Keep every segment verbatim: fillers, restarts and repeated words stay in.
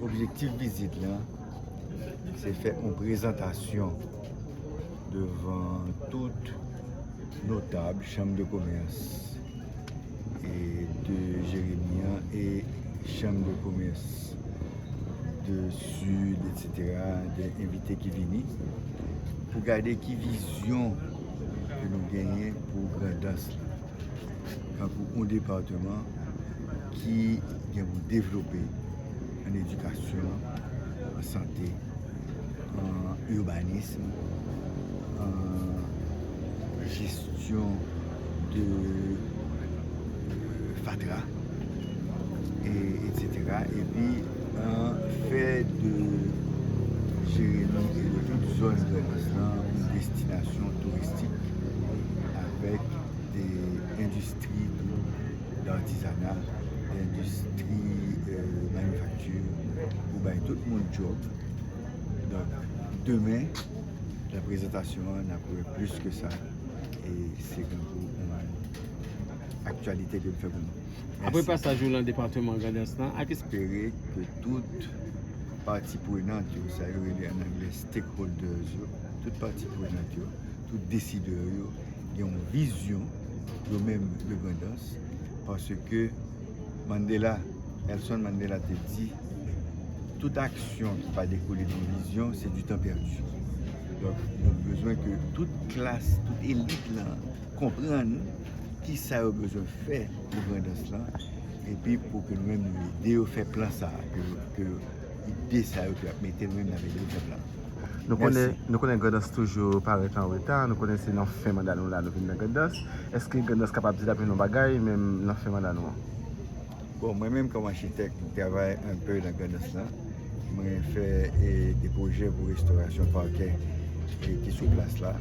Objektif vizit lan, se fè yon prezantasyon devan tout notab, chanm de komès e de Jeremi an e chanm de komès de Sid, etsetera, de envite ki vini, pou gade ki vizyon ke nou genyen pou Grandans lan, kankou yon depatman ki gen pou devlope an edikasyon, an sante, an urbanism, an jesyon de fatra, e, etsetera. Epi, an fè de Jeremi e de tout zòn Grandans lan yon destinasyon touristik avèk de endistri tou, d'artisanat, de endistri, euh, manufakti, pou bay tout moun djòb. Donk, demen, nan prezantasyon an, n ap wè plis ke sa. E se kankou yon aktyalite ke n fè pou nou. Apre pasaj ou nan depatman Grandans lan, ak espere ke tout pati prenant yo, sa yo rele an anglè stakeholders yo, tout pati prenant yo, tout desidè yo, gen yon vizyon, yo menm, de Grandans, paske Mandela, Nelson Mandela te di, tout aksyon ki pa dekoule de yon vizyon, se du temps perdu. Donk, nou bezwen ke tout klas, tout elit lan konprann ki sa yo bezwen fè pou Grandans lan, epi pou ke nou menm nou ede yo fè plan sa, ke, ke ide sa yo ke y ap mete, nou menm n ap ede yo fè plan. Nou konnen, nou konnen Grandans toujou parèt an reta, nou konnen se nan fen manda nou la nou vin nan Grandans. Èske Grandans kapab di l ap yon bagay, menm nan fen manda nou an? Bon, mwen menm kòm achitèk, m travay enpe nan Grandans lan. Mwen fè, e, de pwojè pou restorasyon pakè, e, ki sou plas la.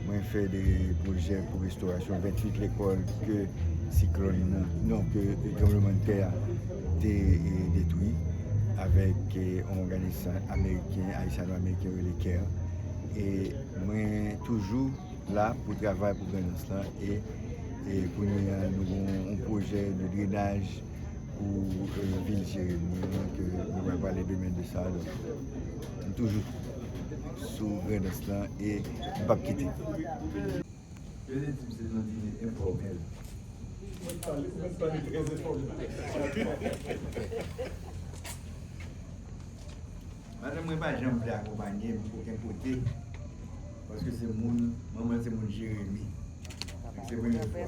Mwen fè de pwojè pou restorasyon venntuit lekòl ke siklòn nan, non, ke tranblemanntè a te, e, detwi avèk, e, yon òganis ameriken, ayisyano-ameriken rele care. E mwen toujou la pou travay pou Grandans lan e, e kounye a nou gen yon pwojè de drenaj pou, e, vil Jeremi an ke nou va pale demen de sa. Donk, m toujou sou Grandans lan e m p ap kite. Yo te di m se nan dine enfòmèl. Mwen pale, mwen pale trè enfòmèl. Madanm mwen pa janm vle akonpanye m okenn kote, paske se moun, manman l se moun Jeremi. Donk se premye fwa.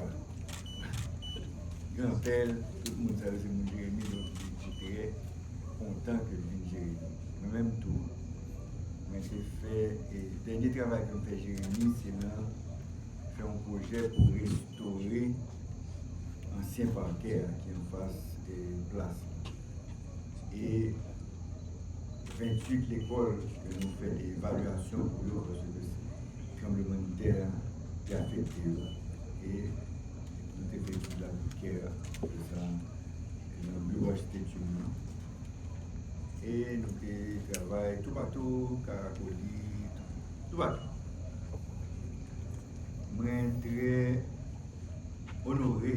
Granpè l, tout moun sa yo se moun Jeremi, donk li te trè kontan ke l vin Jeremi. Mwen menm tou, mwen te fè, e dènye travay ke m fè Jeremi, se nan fè yon pwojè pou restore ansyen pakè a ki anfas, e, plas la. E venntuit lekòl ke nou fè de evalyasyon pou yo, paske tranblemanntè a te afekte yo. E nou te fè etid la pou kè a, apre sa, nan biwo achitekti nou an. E nou te travay toupatou, Karakolit, toupatou. Mwen trè onore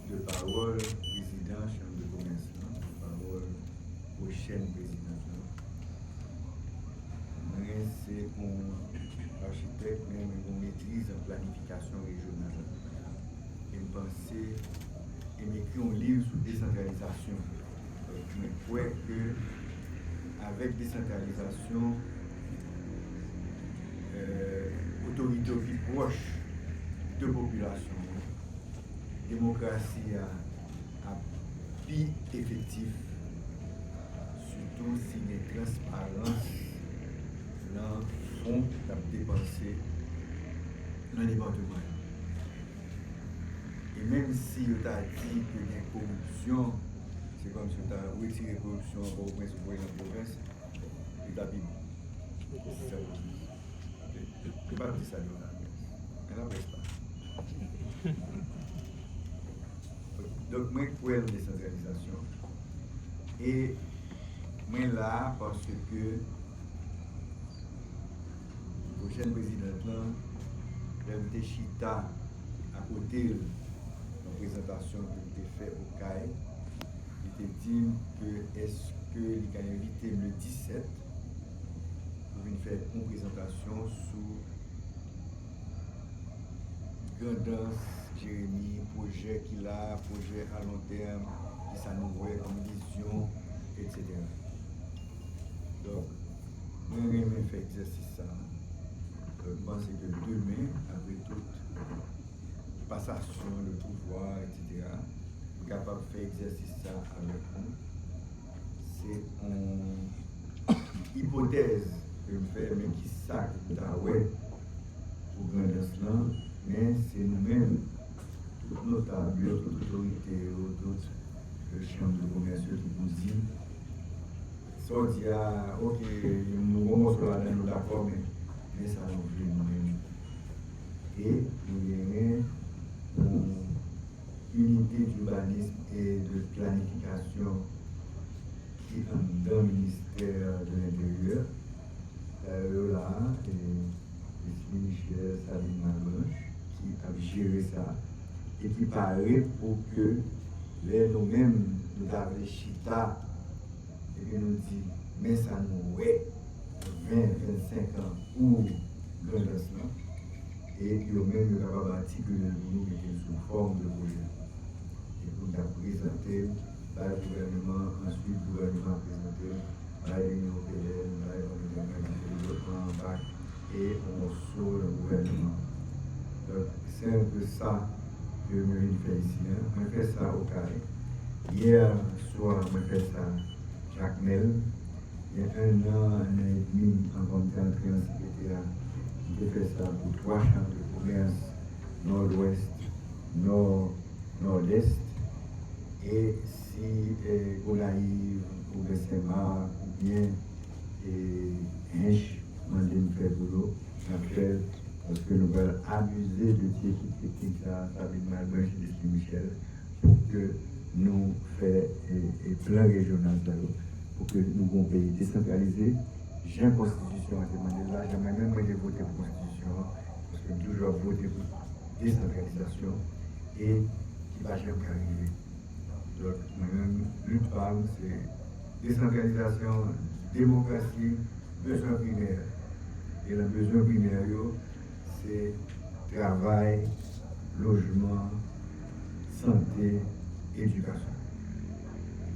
de pawòl prezidan chanm de komès lan, de pawòl pwochèn prezidant lan. Mwen se yon achitèk, men mwen gen yon metriz an planifikasyon rejyonal. E m panse, e m ekri yon liv sou desantralizasyon. Donk, mwen kwè ke avèk desantralizasyon, e, otorite yo pi pwòch de popilasyon an, demokrasi a ap pi efektif, sitou si gen transparans nan fon k ap depanse nan depatman yo. E menm si yo ta di ke gen koripsyon, se kòmsi yo ta retire koripsyon an Pòtoprens ou voye l nan pwovens, li ta pi bon. Se sa yo di. Yo pa t di sa devan laprès. Men laprès pa. Donk, mwen kwè nan desantralizasyon. E mwen la a paske pwochèn prezidant lan, lè m te chita akote l nan prezantasyon ke m te fè Okay, li te di m ke èske ke li ka envite m le disèt pou vin fè yon prezantasyon sou Grandans, Jeremi, pwojè ki la, pwojè a lon tèm, kisa nou wè kòm vizyon, etsetera. Donk, mwen renmen fè egzèsis sa a. Donk, m panse ke demen, apre tout pasasyon de pouvwa, etsetera, m kapab fè egzèsis sa avèk nou. Se yon ipotèz ke m fè, men kisa ke m ta wè pou Grandans lan, men se nou menm, tout notab yo, tout otorite yo, tout, euh, chanm de komès yo ki pou di, sa w di a, oke, nou gon mòso ladan nou dakò, men, men sa nou vle nou menm. E nou genyen yon inite d'urbanisme et de planification ki anndan ministè de l'Intérieur. Dayè yo la, e, Leslie Michel, Sabine Malbranche, ki ap jere sa, e ki pare pou ke lè nou menm, nou ta vle chita, epi nou di, men sa nou wè, ven, vennsenk an pou Grandans lan, e yo menm yo kapab atikile l pou nou mete l sou fòm de pwojè. E pou n ta prezante l bay gouvènman an, answit gouvènman an prezante l bay Linyon Ewopeyen, bay Òganizasyon Entènasyonal de Devlopman, bay e yon mòso nan gouvènman. Donk, se enpe sa ke mwen vin fè isi a. Mwen fè sa Okay. Yè swa, mwen fè sa Jakmèl. Gen ennan, ennan edmi, anvan m te antre nan C P T A, m te fè sa pou twa chanm de komès, Nòdwès, Nò, Nòdès. E si, e, Gonayiv oubyen Senmak oubyen, e, Hench mande m fè pou yo, m ap fè l, paske nou pral abize de ti ekip teknik sa a, Sabine Malbranche, Leslie Michel, pou ke nou fè, e, e, plan rejyonal sa yo, pou ke nou gon peyi desantralize, jan konstitisyon an te mande l la, jan mwen menm mwen te vote pou konstitisyon an, paske m toujou ap vote pou desantralizasyon e ki pa janm ka rive. Donk, mwen menm, lit pa m, se desantralizasyon, demokrasi, bezwen primè. E nan bezwen primè yo, se travay, lojman, sante, edikasyon.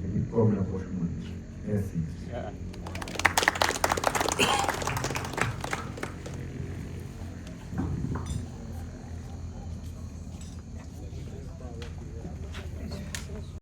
Epi kòb nan pòch moun. Mèsi.